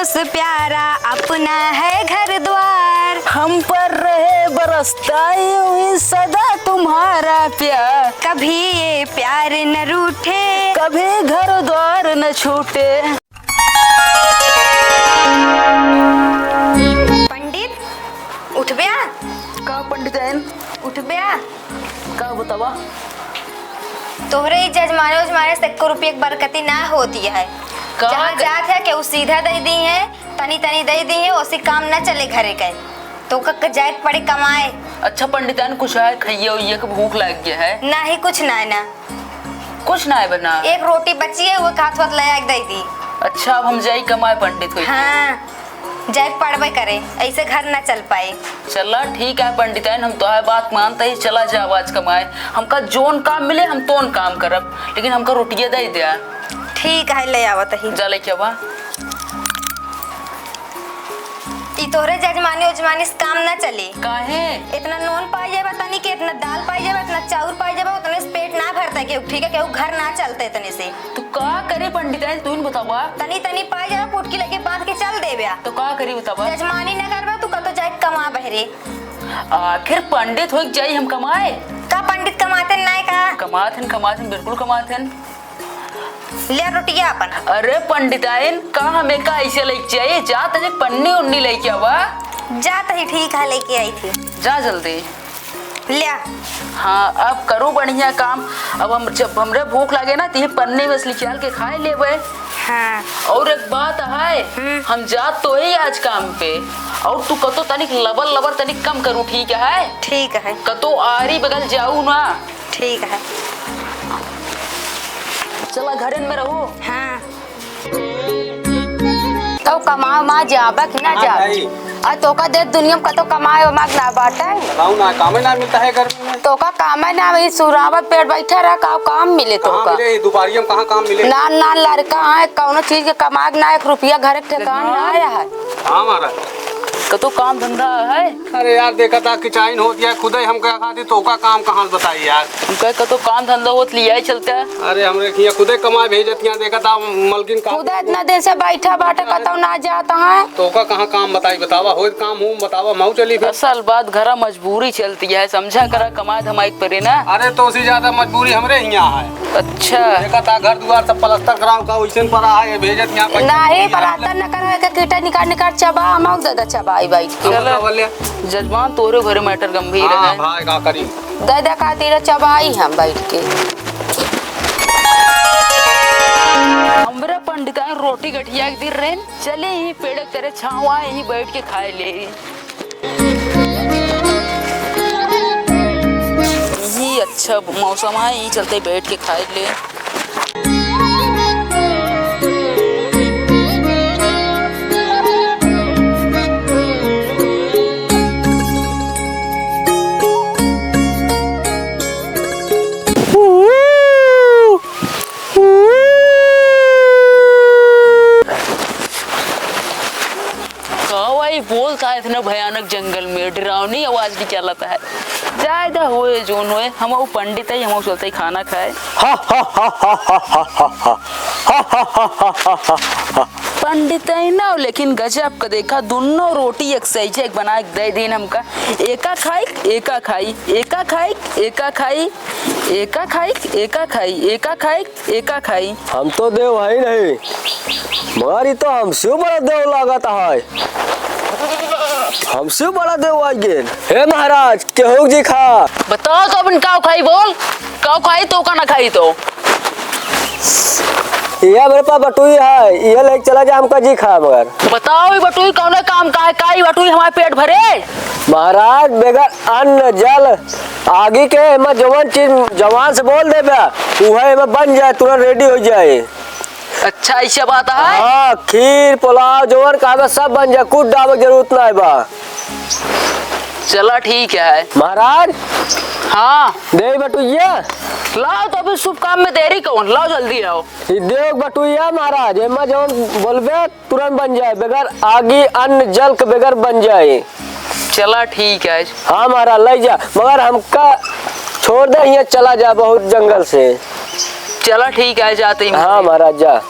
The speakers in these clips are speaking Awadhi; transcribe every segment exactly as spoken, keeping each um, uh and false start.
दोस्त प्यारा अपना है घर द्वार। हम पर रहे बरसता यूं ही सदा तुम्हारा प्यार। कभी ये प्यार न रूठे। कभी घर द्वार न छूटे। पंडित, उठब्या? का पंडिताइन? उठब्या? का बतावा? तोहरे ई जजमाने उजमाने से एको रुपये के बरकती ना होती है। का जहाँ क- जात है, केहू सीधा दे दी है, तनी तनी दे दी है, ओसी काम ना चले घरे के। तो का, का जाए के पड़े कमाए। अच्छा पंडिताइन, कुछ है, खइया उइया के भूख लाग गया है? नाही, कुछ ना है ना। कुछ ना है बना? एक रोटी बची है, वो हाथ हाथ ले आके दे दी। अच्छा, अब हम जाई कमाए पंडित होई। हाँ, जाए पड़बे करे, ऐसे घर ना चल पाए। चला ठीक है पंडिताइन, हम तोहार बात मानते ही चला जाब आज कमाए। हमका जोन काम मिले हम तोन काम करब, लेकिन हमका रोटिया दे द्या। ठीक है, ले आवत ही। जा लेके आवा। ई तोहरे जजमानी उजमानी से काम ना चली। काहे? इतना नून पाई जाबा तनी के, इतना दाल पाई जाबा, इतना चाउर पाई जाबा, उतने से पेट ना भरता केहू, ठीक है, केहू घर ना चलते इतने से। तो का करे पंडिताइन, तू ही बतावा। तनी तनी पाई जाबा, पुटकी लेके बांध के चल देब्या। तो का करी बतावा? जजमानी ना करबा, तू कतो जाए कमा बहरे। आखिर पंडित होइक जाई हम कमाए? का पंडित कमाते नाय का? कमात हन, कमात हन, बिल्कुल कमात हन। ले रोटिया अपन। अरे पंडिताइन, का हमें का ऐसे लेके चाहिए? जा तनी पन्नी उन्नी लेके आवा। जा तही ठीक है, लेके आई थी। जा जल्दी। ले। हाँ, अब करू बढ़िया काम। अब हम, जब हमरे भूख लागे ना, तो ये पन्नी में से निकाल के खाए लेबे। हाँ। और एक बात है, हम्म। हम जात तो ही आज काम पे, और तू कतो तनिक लबर लबर तनिक कम करू, ठीक है? ठीक है। कतो आरी बगल जाऊ ना। ठीक है। चला घरे में रहू। हाँ। तो कमाओ मा जाबा कि ना हाँ जाबा? भाई। आ तोका देश दुनिया में कतो कमाए वमाए ना बाटे। बताऊ ना, कामे ना मिलता है गर्मी में। तोका कामे ना, वही सुरावत पेट बैठा रहा, का काम मिले कहाँ तोका? मिले, ये दुपहरिया में कहाँ काम मिले? नान नान लड़का है, कौनो चीज के कमाग ना, एक रुपया घर के ठिकान ना आया है। हाँ महाराज। कतो काम धंधा है? अरे यार, देखा था किचाइन होत या खुदे हमका खाती, तोका काम कहाँ से बताई यार? हम कहे कतो काम धंधा होत लिया ही चलता है। अरे हमरे हियाँ खुदे कमाए भेजत, यहाँ देखा था मलकिन का खुदे इतना दिन से बैठा बाटे, कतौ ना जात है। तोका कहाँ काम बताई बतावा, होत काम हो बतावा, मऊ चली फिर। असल बात घरा मजबूरी चलती है, समझा करा, कमाए धमाए के परे ना। अरे तो उसी ज्यादा मजबूरी हमरे हियाँ है। अच्छा। देखा था घर दुआर सब पलस्तर कराओ का, वैसे पड़ा है, ये भेजत यहाँ पैसा नहीं, नहीं, पलस्तर न करो, एक एक ईंटा निकाल निकाल चबा, हम दादा चबाई बाई। चलो। जजमान, तोरे घरे matter गंभीर हाँ, है। भाई, का करी? दादा खातिर चबाई हम बैठ के। हमरा पंडिताइन रोटी गठिया के दे रहे, चले यहीं पेड़ के तरे छाँव है, यहीं बैठ के खाए ले। यही अच्छा मौसम है, यहीं चलते बैठ के खाए ले। का भाई बोलता है इतने भयानक जंगल में, डरावनी आवाज निकालता है। जाए दा होए जोन होए, हम वो पंडित है, हम वो चलते ही खाना खाए। पंडित है ना, लेकिन गजब का देखा, दोनों रोटी एक सही से एक बना के दे दीन हमका। एका खाई, एका खाई, एका खाई, एका खाई, एका खाई, एका खाई, एका खाई, एका खाई। हम तो देव है ही नहीं, मगर ये तो हमसे बड़ा देव लागत है। हमसे बड़ा देव आ गए। हे महाराज, केहू जी खा। बताओ तो अपन काव खाई, बोल। काव खाई तो का ना खाई तो। ये मेरे पास बटुई है, ये लेके चला जा, हमका जी खा मगर। बताओ ये बटुई कौन काम का है, का ये बटुई हमारे पेट भरे? महाराज, बेगर अन्न, जल, आगी के एमा जवन चीज जवान से बोल देबे, उहे एमा बन जाए, तुरंत ready हो जाए। अच्छा, ऐसा बात है? हाँ, खीर, पुलाव, जवन कहबे सब बन जाए, कुछ डाले के जरूरत ना बा। चला ठीक है। महाराज। हाँ। दे बटुइया। लाओ तो अभी शुभ काम में देरी कौन, लाओ जल्दी लाओ। ई देव बटुइया महाराज, एमा जवन बोलबे तुरंत बन जाए, बगैर आगी अन्न जल के बगैर बन जाए। चला ठीक है। हाँ महाराज, ले जा, मगर हमका छोड़ दे, यहाँ चला जा बहुत जंगल से। चला ठीक है, जाते ही। हाँ महाराज, जा।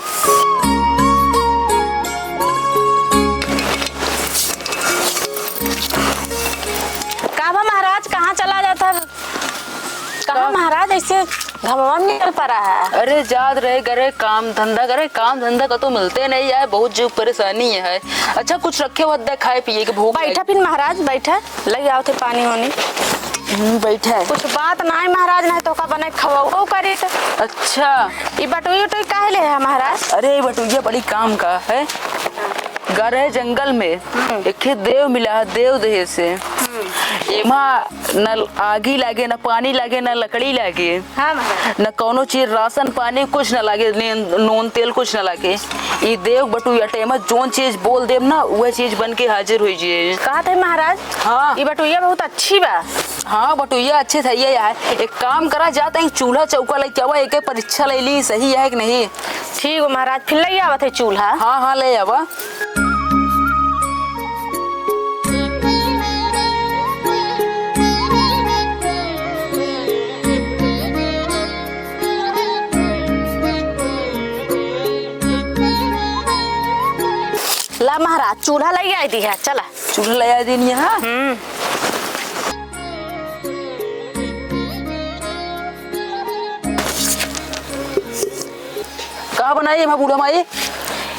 का महाराज, ऐसे घमवा में निकल पड़ा है? अरे, जात रहे घरे काम धंधा करे, काम धंधा का तो मिलते नहीं है, बहुत जो परेशानी है। अच्छा, कुछ रखे हुआ दे खाए पिए के, भूख बैठा लगी। फिर महाराज, बैठा, लग आओ थे पानी वानी। हम्म, बैठा है। कुछ बात ना है महाराज, नहीं तो का बने खवाओ करी तो। अच्छा। ई बटुई उटुई काहे ले है महाराज? अरे, ई बटुइया बड़ी काम का है। गा रहे जंगल में, हम्म। एक ठे देव मिला है, देव देह से। हम्म। एमा न आगी लागे, न पानी लागे, न लकड़ी लागे, हाँ महाराज। न कौनो चीज, राशन पानी कुछ न लागे, ने-, नून तेल कुछ न लागे। ई देव बटुइया टेमा जौन चीज बोल देब ना, उहे चीज बन के हाजिर होइ जाए। कहत है महाराज, हाँ। ई बटुइया बहुत अच्छी बा। हाँ, बटुइया अच्छे से ये है। एक काम करा, जा तहीं चूल्हा चौका लेके आवा, एके परीक्षा ले ली, सही है कि नहीं। ठीक बा महाराज, फिर ले आवत है चूल्हा। हाँ, हाँ, ले आवा। ला महाराज, चूल्हा ले आई दी है, चला। चूल्हा ले आई दी है। हम्म। का बनाई है बूढ़ा माई?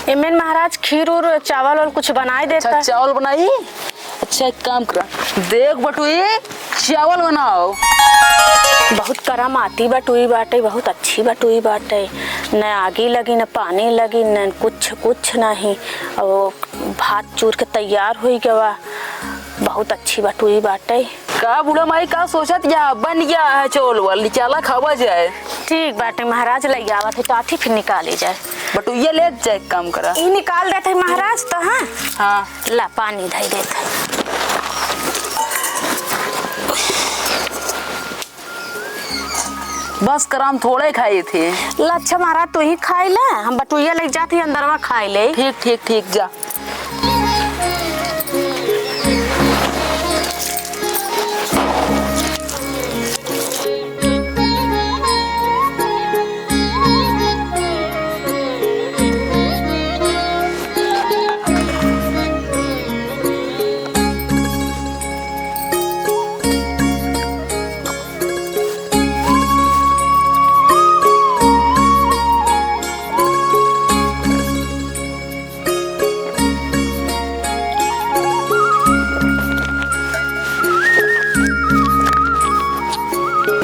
एमेन महाराज खीर और चावल और कुछ बनाए देता। अच्छा, चावल बनाई। अच्छा, एक काम करा, देख बटुई, चावल बनाओ। बहुत करम आती बटुई बाटे, बहुत अच्छी बटुई बाटे। न आगी लगी, न पानी लगी, न कुछ, कुछ नहीं। और भात चूर के तैयार हुई गवा। बहुत अच्छी बटुई बाटे। का बूढ़ा माई, का सोचत या? बन गया है चावल वाली, चला खावा जाए। ठीक बाटे महाराज, लइ आवत है, टाठी फिर निकाली जाए। बटुइया ले जाए, काम करा। ई निकाल देत है महाराज, तो हाँ। हाँ। ला, पानी धइ देत है। बस करा, हम थोड़े खाई थी। ला, अच्छा महाराज, तू ही खाई ले, हम बटुइया लइ जात ही, अंदरवा खाई ले। ठीक, ठीक, ठीक, जा।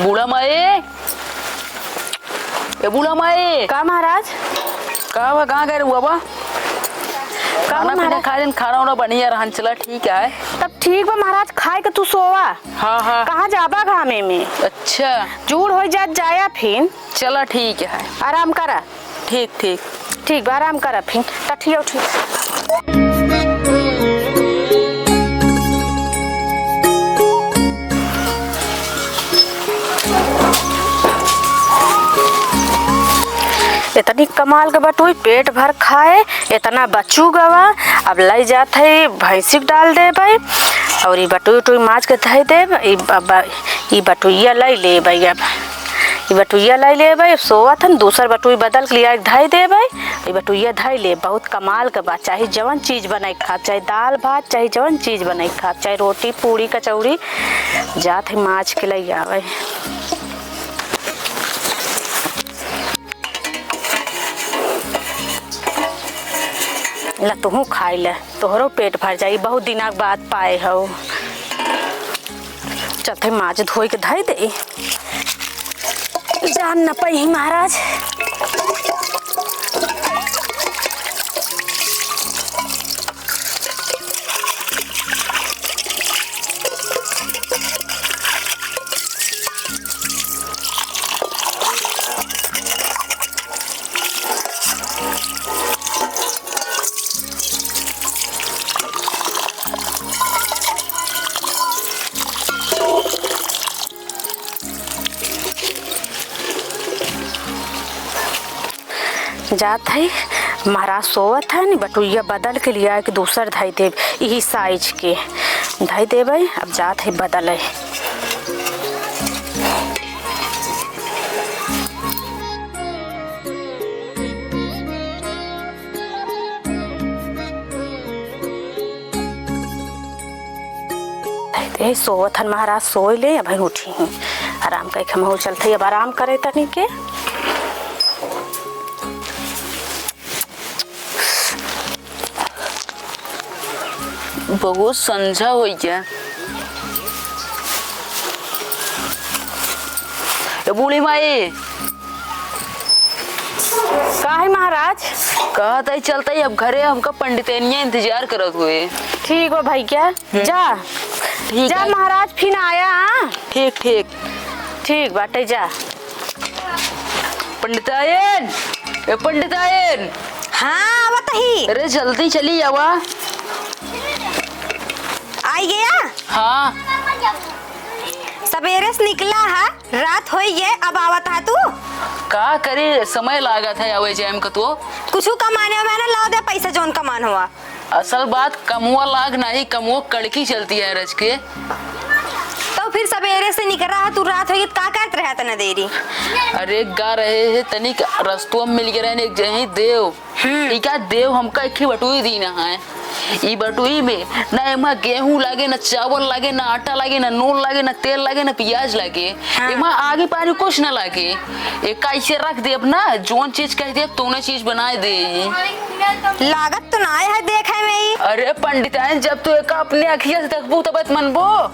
बूढ़ा माई, ए बूढ़ा माई। का महाराज? का बा, कहाँ गए रहुआ बा? का खाना पीना महाराज? खा लेन, खाना वाना बढ़िया रहन, चला ठीक है। तब ठीक बा महाराज, खाए के तू सोवा। हाँ, हाँ। कहाँ जाबा घामे में? अच्छा। जूड़ होइ जात जाया फिन। चला ठीक है। आराम करा। ठीक, ठीक। ठीक बा, आराम करा फिन। टठिया उठी। इतनी कमाल के बटुई, पेट भर खाए, इतना बचू गवा। अब लइ जात है, भैंसी के डाल देबै। और ई बटुई उटुई माज के धइ देब। ई ब-, ब-, ई बटुइया लइ लेबै अब। ई बटुइया लइ लेबै, अब सोवत हन, दूसर बटुई बदल के लिया के धइ देबै। ई बटुइया धइ लेब, बहुत कमाल के बा। चाहे जवन चीज बनाइ के खा, चाहे दाल भात, चाहे जवन चीज बनाइ के खा, चाहे रोटी, पूड़ी, कचौड़ी, जात है माज के लइ आवे। ला तुहू खाइ ले, तोहरो पेट भर जाई, बहुत दिना के बाद पाए हौ। चलते माज धोइ के धइ दे, जान न पइहीं महाराज। जात है, महाराज सोवत है नी, बटुइया बदल के लिया के दूसर धइ देब, यही साइज के धइ देबै। अब जात है बदले। ए, सोवत हन महाराज, सोइ ले, अबहीं उठी हैं। आ आराम कइके हमहू चलत हई, अब आराम करे तनी के। बहुत संझा होइ गया। ए बूढ़ी माई। का है महाराज? कहत हई चलत हई अब घरे, हमका पंडितनिया इंतजार करत हुए। ठीक बा भइया, हम्म। जा। ठीक जा है। महाराज, फिर आया, हाँ? ठीक, ठीक। ठीक बाटे, जा। पंडिताइन, ए पंडिताइन। हाँ, आवत ही। अरे जल्दी चली आवा। आई गया? हाँ। सबेरे से निकला है, रात होई गए, अब आवत है तू? का करी, समय लागत है आवे जाए में कतुओ। कुछु कमाने में ना लाव दे पैसा, जौन कमान हुआ। असल बात कमुआ लाग नाही, कमुआ कड़की चलती है रच के। तो फिर सबेरे से निकरा है तू, रात होई गई, का करत रहा तना देरी? अरे गा रहे है, तनिक रस्तुआ में मिल गए रहे एक जही देव। हम्म। ई का देव हमका एक ही बटुई दीना है। ई बटुई में ना एमा गेहूं लागे, ना चावल लागे, ना आटा लागे, ना नून लागे, ना तेल लागे, ना पियाज लागे। हाँ। एमा आगी पानी कुछ ना लागे। एका ऐसे रख देब ना, जौन चीज कह देब, तौने चीज बनाए दे। लागत तो ना है देखे में ही। अरे पंडिताइन, जब तू एका अपने अखिया से देखबू तब त मनबो।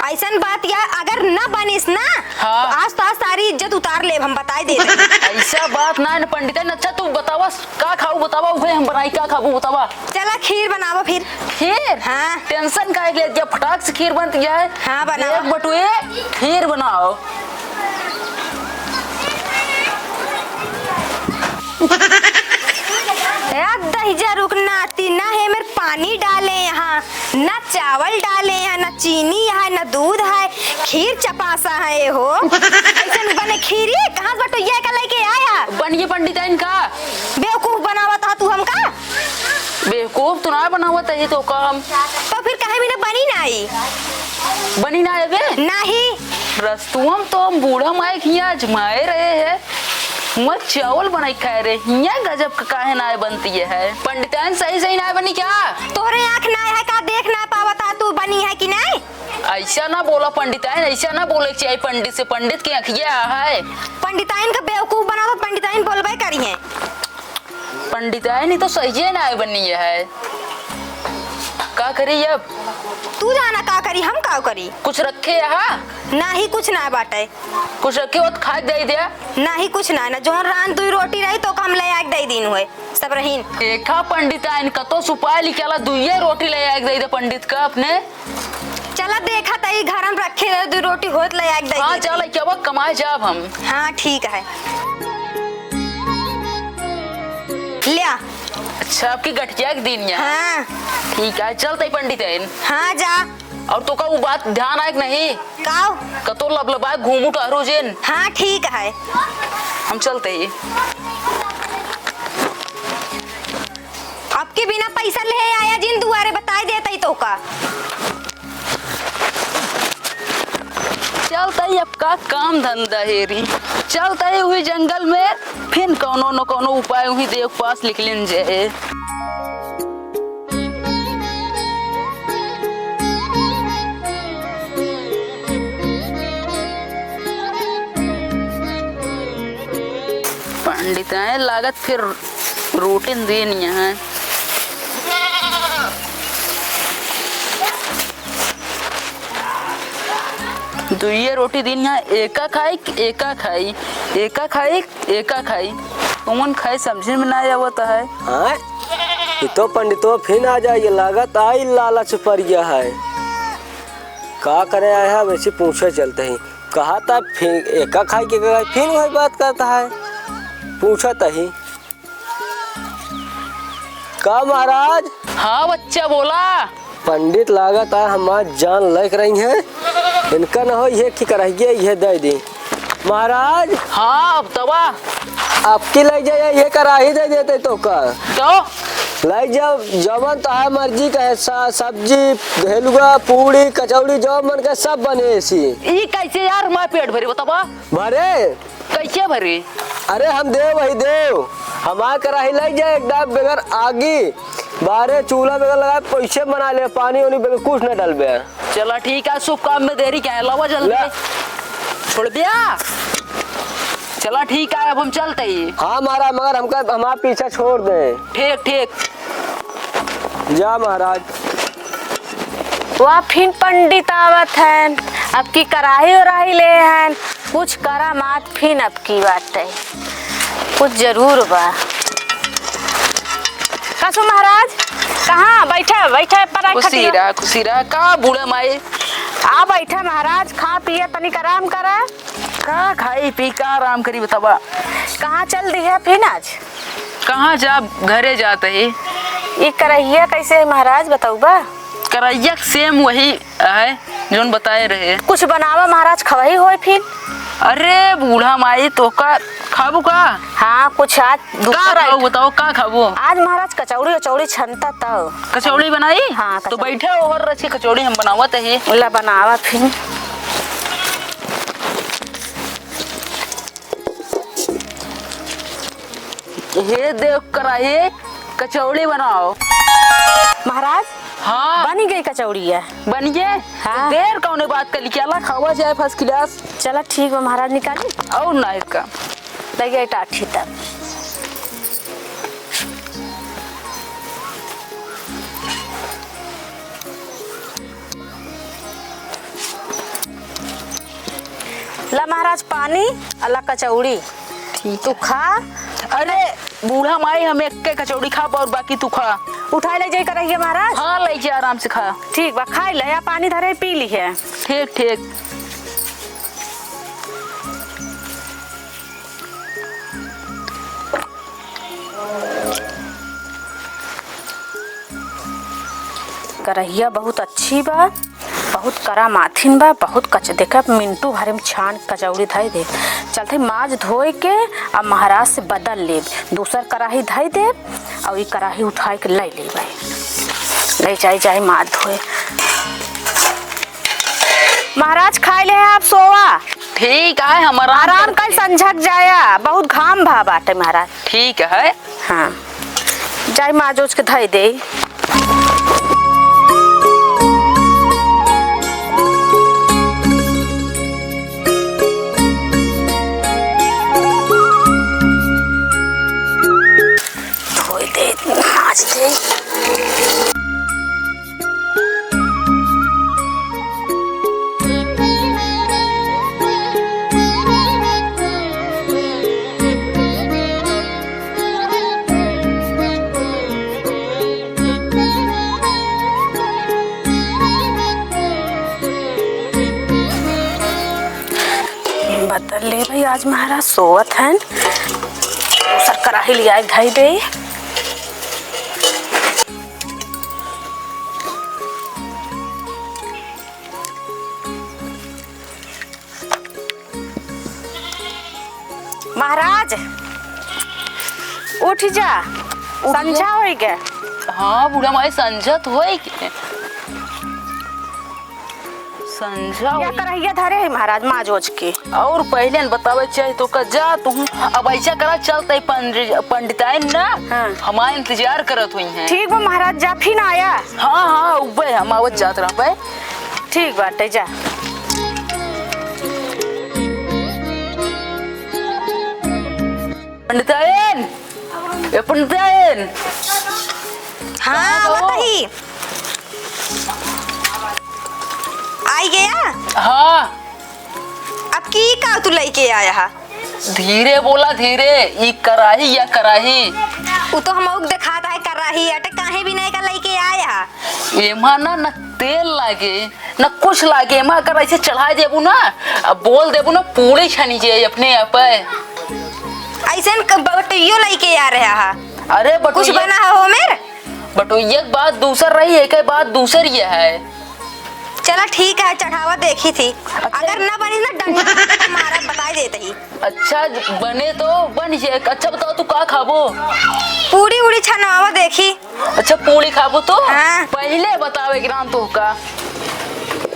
ऐसन बात या अगर न बनिस ना, हाँ। तो आज तो आज सारी इज्जत उतार लेब हम, बताई दे। ऐसा बात ना है न पंडिताइन। अच्छा तू बतावा, का खाऊ बतावा, उहे हम बनाई, का खाबू बतावा। चला खीर बनावा फिर। खीर? हाँ। Tension काहे के लेत, जब फटाक से खीर बनती है। हाँ, बनावा। एक बटुए खीर बनाओ। ए दहिजा रुक नाती, ना है मेरे पानी डाले यहाँ, ना चावल डाले हैं, ना चीनी है, ना दूध है, खीर चपासा है हो। ऐसन बने खीरी, कहाँ से बटोइया का लेके आया? बनिए पंडिताइन का। बेवकूफ बनावत हा तू हमका। बेवकूफ तो ना बनावत है तो का हम। तो फिर कहे भी ना बनी नाई। बनी ना है बे? नाही। रस्तुआ में तो हम बूढ़ा माई के हियाँ आजमाए रहे हैं। मैं चावल बनाई खाए रहे, हियाँ गजब का काहे नाय बनती है। पंडिताइन सही सही नाय बनी क्या? तोहरे आँख नाय है का, देख ना पावत हा तू बनी है कि नाय? ऐसा ना बोला पंडिताइन, ऐसा ना बोले के चाहिए पंडित से, पंडित के अखिया है। पंडिताइन का बेवकूफ बनावत, पंडिताइन बोलबे करी है। पंडिताइन ही तो सही नाय बनी है, का करी अब? तू जाना का करी, हम का करी? कुछ रखे यहाँ? नाही, कुछ ना बाटे। कुछ रखे हो तो खा दे दे। नाही, कुछ ना, ना, जौन रान दुई रोटी रही तो हम ले आके दे दीन हुए, सब रहीन। देखा पंडिताइन, कतो सुपाय लिखाला, दुइये रोटी ले आके दे दे पंडित का अपने। चला देखा तई घर में रखे रहे, दुई रोटी होत ले आके दे हाँ, दे। चल, क्या वो कमाए जाब हम। हाँ, ठीक है। लिया। अच्छा, आपकी गठिया के दिन या? हाँ। ठीक है, चलते पंडिताइन। हाँ, जा। और तो का वो बात ध्यान आए कि नहीं? काव? कतो लबलबाए घूमू टहरो जिन। हाँ, ठीक है। हम चलते ही। आपके बिना पैसा ले आया जिन दुआरे बताए देता ही तो का। चलते ही अब का काम धंधा हेरी। चलते ही हुई जंगल में फिन कौनो न कौनो उपाय हुई देख पास निकलिन जाए। पंडित आए लागत फिर रोटिन देन यहाँ। दुइये रोटी दिन यहाँ एका खाई, एका खाई, एका खाई, एका खाई। उमन खाई समझे में ना आवत है। हाँ, ये तो पंडितो फिन आ जाइए, लागत आई लालच पर गया है। का करे आया है, वैसे पूछे चलते ही। कहा था फिर एका खाई के खाई, फिर वही बात करता है, पूछा तही। का महाराज? हाँ बच्चा, बोला। पंडित लागत है हमार जान लग रही है, इनका न हो ये की कराइए, ये दे दी। महाराज। हाँ, अब तवा। आपकी ले जाए, ये कराही दे देते तो का? तो? ले जाओ, जवन तो है मर्जी का है, सा-, सब्जी, भेलुआ, पूड़ी, कचौड़ी, जो मन का सब बने ऐसी। ई कैसे यार, मैं पेट भरी बतावा? भरे? कैसे भरी? अरे हम देव वही देव, हमार कराही लग जाए एकदम बगैर आगी, बारे चूल्हा बगैर लगाए, पैसे बना ले, पानी उनी बगैर कुछ न डलबे। चला ठीक है, शुभ काम में देरी क्या है, लावा जल्दी। ले। छोड़ दिया? चला ठीक है, अब हम चलते ही। हाँ महाराज, मगर हमका, हमारा पीछा छोड़ दे। ठीक, ठीक। जा महाराज। वाह, फिन पंडित आवत हैं, अब की कराही उराही ले हैं, कुछ करामात फिन अब की बाटे, कुछ जरूर बा। कसो महाराज, कहाँ बैठा, बैठा पर खुशी रहा, खुशी रहा। का बूढ़ा माई? आ बैठा महाराज, खा पिया, तनिक आराम करा। का खाई पी, का आराम करी, बतावा। कहाँ चल दिहे फिन आज? कहाँ जाब, घरे जात ही। ई करहिया कैसे है महाराज, बतउबा? करहिया same वही है, जौन बताए रहे। कुछ बनावा महाराज, खवही होए फिन। अरे बूढ़ा माई, तोहका खाबू का? हाँ, कुछ आज का दूसरा खाऊ, item। बताओ, का खाबू? आज महाराज कचौड़ी, कचौड़ी छनता तब। कचौड़ी बनाई? हाँ, तो कचौड़ी। बैठे ओहर रची कचौड़ी हम बनावत ही। ला बनावा फिन। हे देख कराही, कचौड़ी बनाओ। महाराज, हाँ। बनी गई कचौड़िया। बनी गए? हाँ। देर कौने बात कर ली, चला खावा जाए first class। चला ठीक बा महाराज, निकाली। और ना इसका। लग गई टाठी तब। ला महाराज पानी, अला कचौड़ी। ठीक तू है। खा। अरे बूढ़ा माई, हम एक के कचौड़ी खाब और बाकी तू खा। उठाए ले जाई करहिया महाराज। हाँ, ले जा, आराम से खा। ठीक बा, खाई ले, या पानी धरे पी ली है। ठीक, ठीक। करहिया बहुत अच्छी बा, बहुत करामाथिन बा, बहुत कच-, देखा मिंटू भरे में छान कचौड़ी धई दे। चलते माज धोए के अब महाराज से बदल लेब, दूसर कराही धई देब और ई कराही उठाए के ले लेब, ले जाए, जाए माज धोए। महाराज खाए ले आप सोवा। ठीक है, हम आराम आराम कर करते। संझक जाया, बहुत घाम भा बाटे महाराज। ठीक है। हाँ, जाई माजोज के धई दे। धोई दे, माज दे। बदल ले भाई, आज महाराज सोवत हैं। दूसर कराही लियाए धई दे। महाराज, उठ जा, उठ जा। संझा होई गए। हाँ बूढ़ा माई, संझा तो होई गए। संझा या होई। करहिया धरे है महाराज, माजोज के। और पहिले न बतावे चाहे तो का, जा तू। अब ऐसा करा, चलते पंडि-, पंडिताइन ना, हाँ। हमार इंतजार करत हुई हैं। ठीक बा महाराज, जा फिन आया। हाँ, हाँ, उबे हम आवत जात रहबे। ठीक बाटे, जा। पंडिताइन, ए पंडिताइन। हाँ, कहाँ हो? बताई। आई गया? हाँ। अब की का तू लइके आया हा? धीरे बोला, धीरे। ई कराही या कराही? उ तो हमउक देखात है कराही, अटे काहे बिना एका लइके आया हा? एमा ना, ना तेल लागे, ना कुछ लागे, एमा अगर ऐसे चढ़ा देबू ना, अब बोल देबू ना, पूरी छनी जाए अपने आप। ऐसे न क-, बटुइयो लइके आ रहा हा। अरे कुछ बटुइया बना हो मेर? बटोइया के बात दूसर रही, एके बात दूसर ये है। चला ठीक है, चढ़ावा देखी थी। अच्छा। अगर ना बनी ना, डंडा से मारा, बताई देत ही। अच्छा, बने तो बन जाए। अच्छा बताओ, तू का खाबो? पूरी उड़ी छनवावा देखी। अच्छा, पूरी खाबो तो? हाँ। पहिले बतावे ग्राम तो का।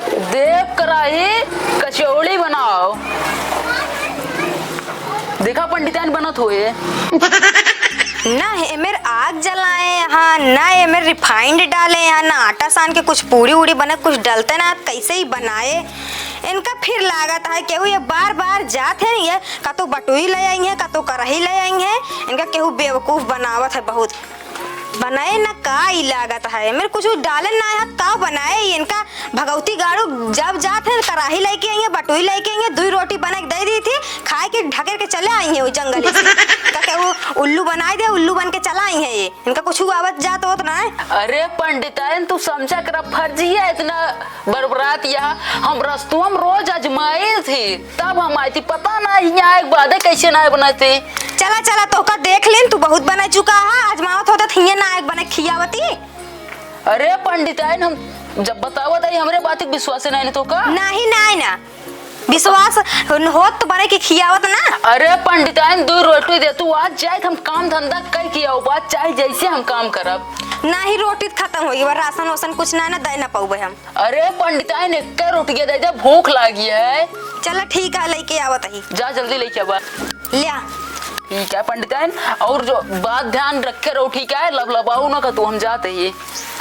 देव कराही कचौड़ी बनाओ। देखा पंडिताइन बनत होए। ना एमेर आग जलाए यहाँ, ना एमेर refined डाले यहाँ, ना आटा सान के कुछ पूरी उड़ी बने, कुछ डलते ना, कैसे ही बनाए। इनका फिर लागत है केहू ये बार बार जात है, ये कतो बटुई ले आई है, कतो करही ले आई है। इनका केहू बेवकूफ बनावत है बहुत। बनाए न का ई लागत है, मेरे कुछ डाले ना है, का बनाए इनका। भगवती गाड़ू जब जात है, कराही लेके आई है, बटुई लेके आई है, दुई रोटी बना के दे दी थी, खाए के ढकेर के चले आई है वो जंगल से। का केहू उल्लू बनाए दे, उल्लू बन के चला आई है ये। इनका कुछ आवत जात होत ना है। अरे पंडिताइन, तू समझा करा, फर्जी है इतना बरबरात यहाँ। हम रस्तुआ में रोज आजमाए थे, तब हम आई थी। पता ना यहाँ एक बात है, कैसे ना बनाते। चला, चला, तोहका देख लेन, तू बहुत बना चुका है, आजमावत होता तो हियाँ ना एक बना खियावती। अरे पंडिताइन, हम जब बतावत आई, हमरे बात के विश्वास नहीं, नहीं तो का? नहीं, नहीं ना, विश्वास होत तो बने के खियावत ना। अरे पंडिताइन, दो रोटी दे तू, आज जाए हम काम धंधा कई किया हो बात, चाहे जैसे हम काम करब। नहीं, रोटी तो खत्म हो गई, राशन वासन कुछ ना, ना दे ना पाऊबे हम। अरे पंडिताइन, एक रोटी दे दे, भूख लागी है। चला ठीक है, लेके आवत ही। जा जल्दी लेके आवा। ल्या। ठीक है पंडिताइन, और जो बात ध्यान रखे रहो, ठीक है, लबलबाऊ ना का तू, हम जाते ही।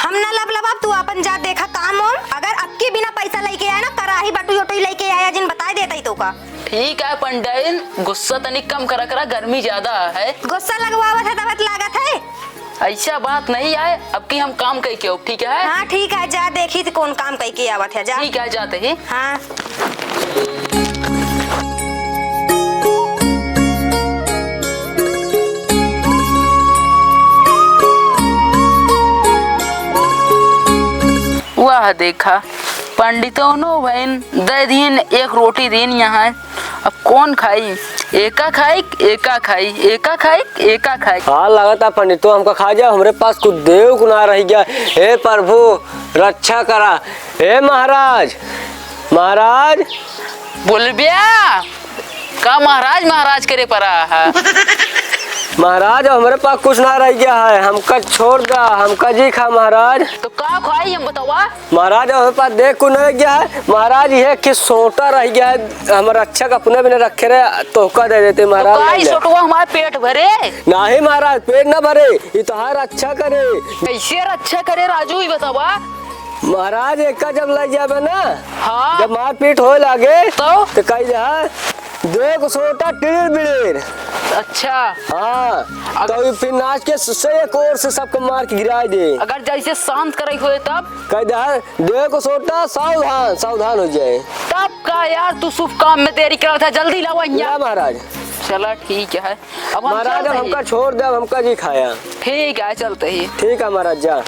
हम ना लबलबाब, तू अपन जा देखा काम वाम। अगर अबकी बिना पैसा लेके आया ना, कराही बटुई उटुई लेके आया, जिन बताए देता ही तो का। ठीक है पंडिताइन, गुस्सा तनिक कम करा करा, गर्मी ज्यादा है। गुस्सा लगवावत है तब लागत है। ऐसा बात नहीं है, अबकी हम काम कई के हो, ठीक है? हाँ ठीक है, जा देखी थी कौन काम कई के आवत है, जा। ठीक है, जाते ही। हाँ। वाह देखा, पंडितोनो भइन दे दीन, एक रोटी दीन यहाँ। अब कौन खाई? एका खाई, एका खाई, एका खाई, एका खाई। हाँ, लागत है पंडितो हमका खा जाओ, हमरे पास कुछ देव को ना रह गया। हे प्रभु, रक्षा करा। हे महाराज, महाराज। बोलब्या, का महाराज, महाराज करे परा है? महाराज, अब हमरे पास कुछ ना रह गया है, हमका छोड़ दा, हमका जी खा महाराज। तो का खाई हम बतावा? महाराज, अब हमरे पास देख कुछ ना रह गया है महाराज, यह कि सोटा रह गया है, हमर रक्षक अपने भी नहीं रखे रहे, तोहका दे देते तो महाराज, का ले ई जा। सोटवा हमार पेट भरे? नहीं महाराज, पेट ना भरे, ये तोहार रक्षा करे। कैसे रक्षा करे राजू, ई बतावा? महाराज, एका जब लग जाबे ना, हाँ। जब मारपीट होए लागे, तो? तो कह दे, हाँ, देख सोटा टिड़िर बिड़िर। अच्छा। हाँ, अगर तो ये फिर नाच के से एक ओर से सबको मार के गिराए दे। अगर जैसे शांत करे हुए तब? कह दे, हाँ, देख सोटा सावधान, सावधान हो जाए। तब का यार, तू शुभ काम में देरी करत है, जल्दी लावा यहाँ। या महाराज। चला ठीक है, अब हम महाराज, चलते अब ही। हमका छोड़ दे, अब हमका जी खाया। ठीक है, चलते ही। ठीक है महाराज, जा।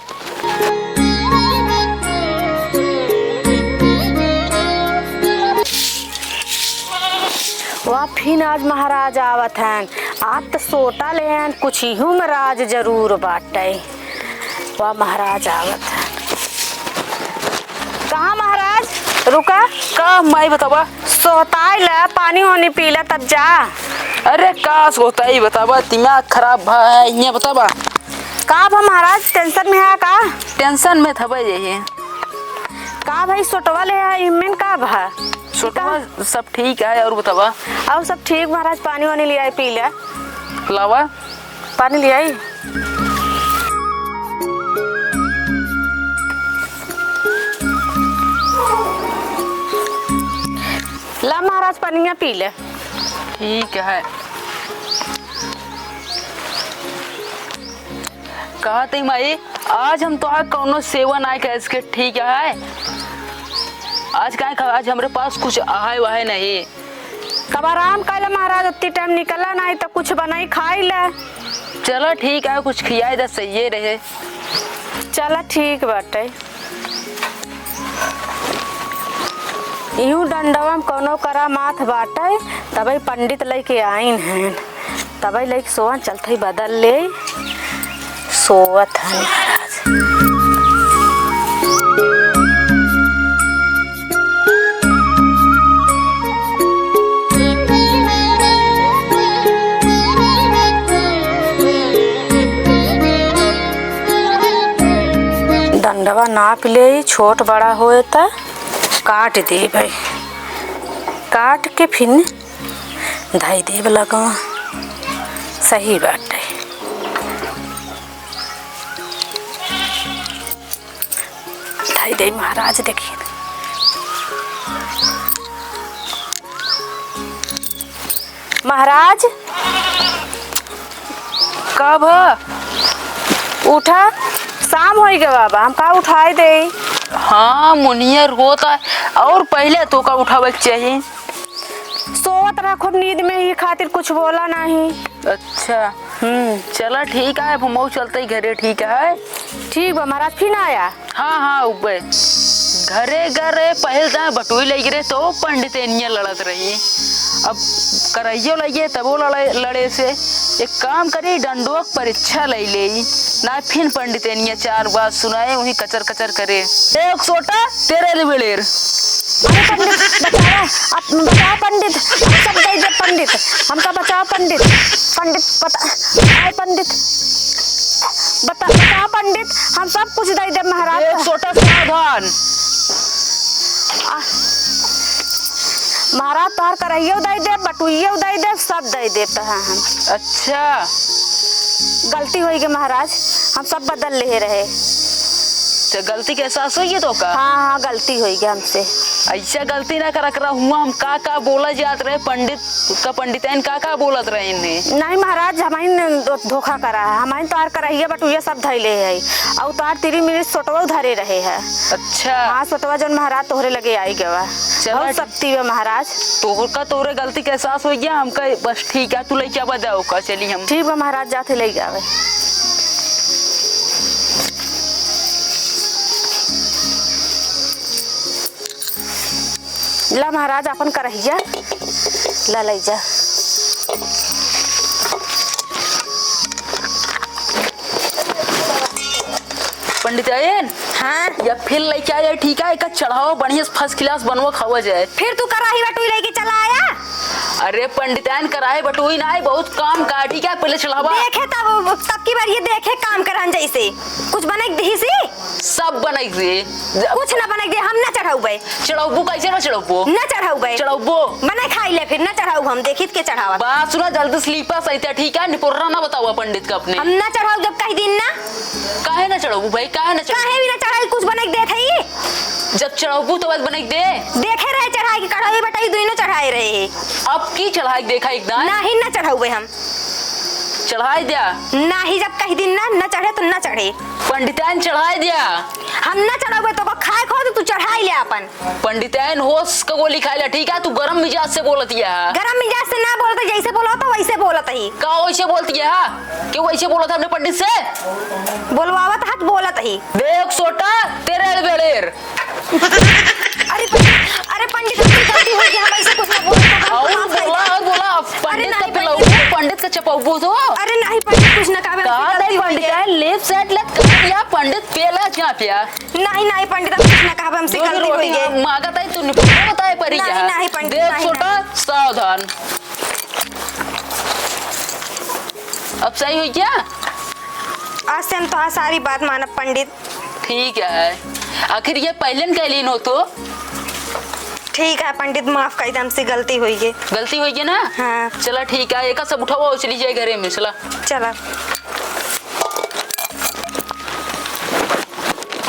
वाह, फिन आज महाराज आवत हैं। आज त सोटा ले हैं, कुछ इहू में राज जरूर बाटे। वाह, महाराज आवत हैं। कहाँ महाराज? रुका। का माई बतावा? सोताई ला, पानी वानी पी ला, तब जा। अरे का सोताई बतावा, दिमाग खराब भा है, ये बतावा। का भा महाराज, tension में है का? Tension में था भाई यही। का भाई सोटवा ले है, इमें का भा? सोटवा सब ठीक है, और बतावा। और सब ठीक महाराज, पानी वानी ले आई, पी ले। लावा। पानी ले आई। ला महाराज, पनिया पी ले। ठीक है। कहत ही माई, आज हम तोहार कौनो सेवा नाय करे सके, ठीक है? आज काहे खा-, आज हमरे पास कुछ आहे वाहे नहीं। तब आराम कर ले महाराज, उतनी time निकला नाहीं तो कुछ बनाई खाई ले। चला ठीक है, कुछ खियाई दे, सही रहे। चला ठीक बाटे। इहू डंडवा में कौनो करामात बाटे, तबई पंडित लइके आइन हैं, तबई लइके सोवन चलत ही बदल ले, सोवत हैं महाराज। डंडवा नाप ले, छोट बड़ा होए त काट देबै, काट के फिन धई देब लगवा, सही बाटे। धई दे महाराज, देखिए। महाराज, कब ह? उठा, शाम होइ गवा बा, हम का उठाई देई? हाँ, मुनियर होता, और पहिले तोका उठावे के चाही। सोवत रहा खूब नींद में, ई खातिर कुछ बोला नाही। अच्छा। हम्म। चला ठीक है, अब हमहू चलते घरे, ठीक है? ठीक बा महाराज, फिर आया। हाँ, हाँ, उबे। घरे गए रहे, पहिल दाएं बटुई लइके रहे, तो पंडितेनिया लड़त रही। अब करहियो लइके, तबो लड़े, लड़े से। एक काम करी, डंडुआ के परीक्षा लइ लेई। ना फिन पंडितेनिया चार बात सुनाए, वही कचर कचर करे। एक सोटा, तेरे लिए बेलेर। अरे पंडित, बचावा, आप बचावा पंडित, हम सब दे दे पंडित, हमका बचावा पंडित, पंडित बता, आए पंडित, बता, बचावा पंडित, हम सब कुछ दे दे महाराज। एक सोटा सावधान। आ, महाराज तोहर करहियो दे दे, बटुइयो दे दे, सब दे दे तोहर हम। अच्छा। गलती होइ गई महाराज, हम सब बदल लेहे रहे। तो गलती के एहसास होइ गया तोका? हाँ, हाँ, गलती होइ गई हमसे। ऐसा गलती ना करा करा हुआ, हम का का बोला जात रहे पंडित का, पंडिताइन का का बोलत रहे इन्हें? नहीं महाराज, हमइन धो-, धोखा करा है, हमइन तोहार करहिया बटुइया सब धइले है, और तोहार तिरी मिरी सोटवा धरे रहे है। अच्छा। हाँ, सोटवा जौन महाराज तोहरे लगे आई गवा। चला बहुत ठीक। शक्ति बा महाराज। तोहका तोहरे गलती के एहसास होइ गया, हमका बस ठीक है, तू लइके आवा जाओ का, चली हम। ठीक बा महाराज, जाते लइ जावे। ला महाराज, अपन करहिया ला लइ जा। पंडिताइन, हाँ? या फिर लइके आ जाए, ठीक है? एका चढ़ावा बढ़िया से first class बनवा खावा जाए। फिर तू कराही बटुई लइके चला आया? अरे पंडिताइन, कराही बटुई ना आई, बहुत काम का, ठीक है? पहिले चढ़ावा। देखे तब, तब की बार ये देखे काम करन जैसे। कुछ बनइ के दिही सी? सब बनइ के दे। कुछ ना बनइ के दे, हम ना चढ़ाउबे। चढ़ाउबू कैसे ना चढ़ाउबू? ना चढ़ाउबे। चढ़ाउबू। बने खाई ले फिर, ना चढ़ाउब हम, देखित के चढ़ावा। बात सुना, जल्दी स्लीपर सहित, ठीक है? निपोर्रा ना बतावा पंडित का अपने। हम ना चढ़ाउब जब कहि दिन ना। काहे ना चढ़ाउबू भाई, काहे ना चढ़ाउबू? काहे भी ना चढ़ाई, कुछ बनइ के देत है ई? जब चढ़ाउबू तो बस बनइ के दे। देखे रहे चढ़ाई के, कढ़ाई बटाई दुइनो चढ़ाए रहे। अब की चढ़ाई देखा एक दान? नाही ना चढ़ाउबे हम। चढ़ाई द्या। नाही जब कहि दिन ना, ना चढ़े तो ना चढ़े। पंडिताइन चढ़ाई द्या। हम ना चढ़ाउबे, तोका खाए खो तो तू चढ़ाई ले अपन। पंडिताइन होश का गोली खाए ले, ठीक है? तू गरम मिजाज से बोलत है। गरम मिजाज से ना बोलत, जैसे बोलत है वैसे बोलत ही। का वैसे बोलत है? क्यों वैसे बोलत है अपने पंडित से? बोलवावत हाथ बोलत ही। देख सोटा, तेरे बेलेर। अरे पंडित, अरे पंडित, हमसे गलती होइ गई, हम ऐसे कुछ ना बोलत, हमको और माफ कर बोला, दे। और बोला, अरे पंडित का नहीं, पिलाऊ, पंडित। पंडित का चपौबू तो। अरे नहीं पंडित, कुछ ना कहबे, हमसे कहा गलती नहीं होइ पंडित गई। है, लेफ्ट साइड लेफ्ट कहा दिया, पंडित पेला क्या पिया? नहीं, नहीं पंडित, हम कुछ ना कहबे, हमसे जो भी गलती होइ रोटी गई। मांगत है, तू निपटा बताए परी नहीं, क्या? नहीं पंडित, देख नहीं, छोटा, नहीं। सावधान। अब सही होइ गया? आज से हम तोहार सारी बात मानब पंडित। ठीक है, आखिर ये पहले न कहलीन हो तो। ठीक है पंडित, माफ कर दे, हमसे गलती होइ गई। गलती होइ गई ना? हाँ। चला ठीक है, एक सब उठाओ और चली जाए घरे में, चला। चला।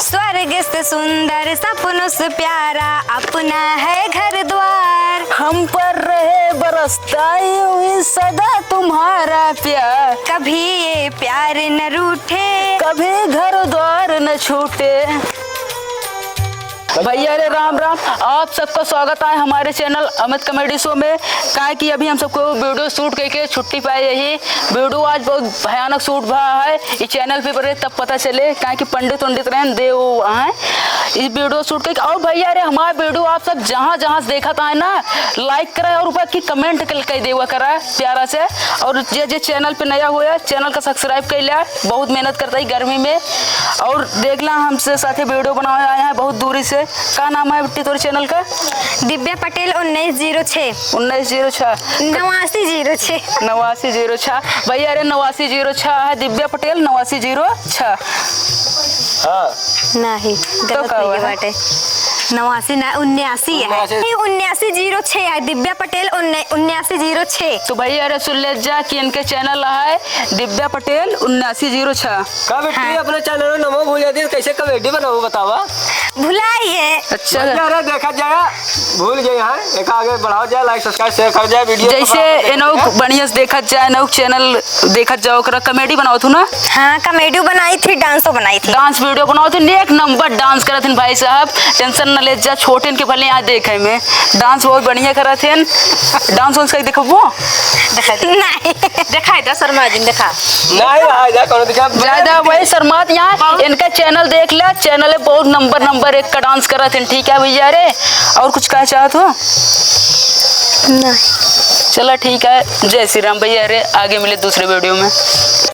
स्वर्ग से सुंदर सपनों से प्यारा अपना है घर द्वार। हम पर रहे बरसता यूं ही सदा तुम्हारा प्यार। कभी ये प्यार न रूठे। कभी घर द्वार न छूटे। भैया रे राम राम, आप सबका स्वागत है हमारे चैनल अमित कॉमेडी शो में। काहे कि अभी हम सबको वीडियो शूट करके छुट्टी पाए यही। वीडियो आज बहुत भयानक शूट भा है, ई चैनल पे पड़े तब पता चले, काहे कि पंडित उंडित रहन दे वो हैं। ई वीडियो शूट करके, और भैया रे हमारा वीडियो आप सब जहाँ जहाँ से देखत है ना, लाइक करा और ऊपर की कमेंट कर, कर देवा करा प्यारा से। और जे जे चैनल पे नया हुआ है, चैनल का सब्सक्राइब कर लिया। बहुत मेहनत करता है गर्मी में। और देखला हमसे साथे वीडियो बनावे आए हैं बहुत दूरी से। का नाम है बिट्टी तोरे चैनल का? दिव्या पटेल उन्नीस जीरो छः। उन्नीस जीरो छः। नवासी जीरो छः। नवासी जीरो छः। भैया रे नवासी जीरो छः है, दिव्या पटेल नवासी जीरो छः। हाँ। नहीं, तो गलत का होइ हुआ गए है? बाटे। नवासी ना, उन्यासी है। उन्यासी। ये उन्यासी जीरो छः है, दिव्या पटेल उन्ने-, उन्यासी जीरो छः। तो भैया, अरे सुन ले जा कि इनके चैनल है दिव्या पटेल उन्यासी जीरो छः। का बेटी, हाँ। अपने चैनल में नमो भूल जाती है, कैसे कॉमेडी बनाओ बतावा? भुलाइए। अच्छा। भैया, अरे देखा जाए, भूल गए हैं, एक आगे बढ़ाओ जाए, like, subscribe, share कर जाए वीडियो। जैसे एनौ बढ़िया से देखत जाए, एनौ चैनल देखत जाओ, ओकरा कॉमेडी बनाओ तू ना? हाँ, कॉमेडी बनाई थी, डांसो बनाई थी। डांस वीडियो बनाओ तू, एक नंबर डांस करत हन भाई साहब, टेंशन न ले जा, छोटे इनके भले यहाँ देखे में डांस बहुत बढ़िया करत हन। डांस वांस कहीं देखबो? दिखाई दे। नहीं। दिखाई दे, शर्मा जी, दिखा। नहीं, आ जा, कोनो दिखा। ज्यादा वही शर्मात यहाँ, इनका चैनल देख ले, चैनल है बहुत नंबर, नंबर एक का डांस करत हन, ठीक है भैया रे? और कुछ कहे चाहत हो? नहीं। चला ठीक है, जय श्री राम भैया रे, आगे मिले दूसरे वीडियो में।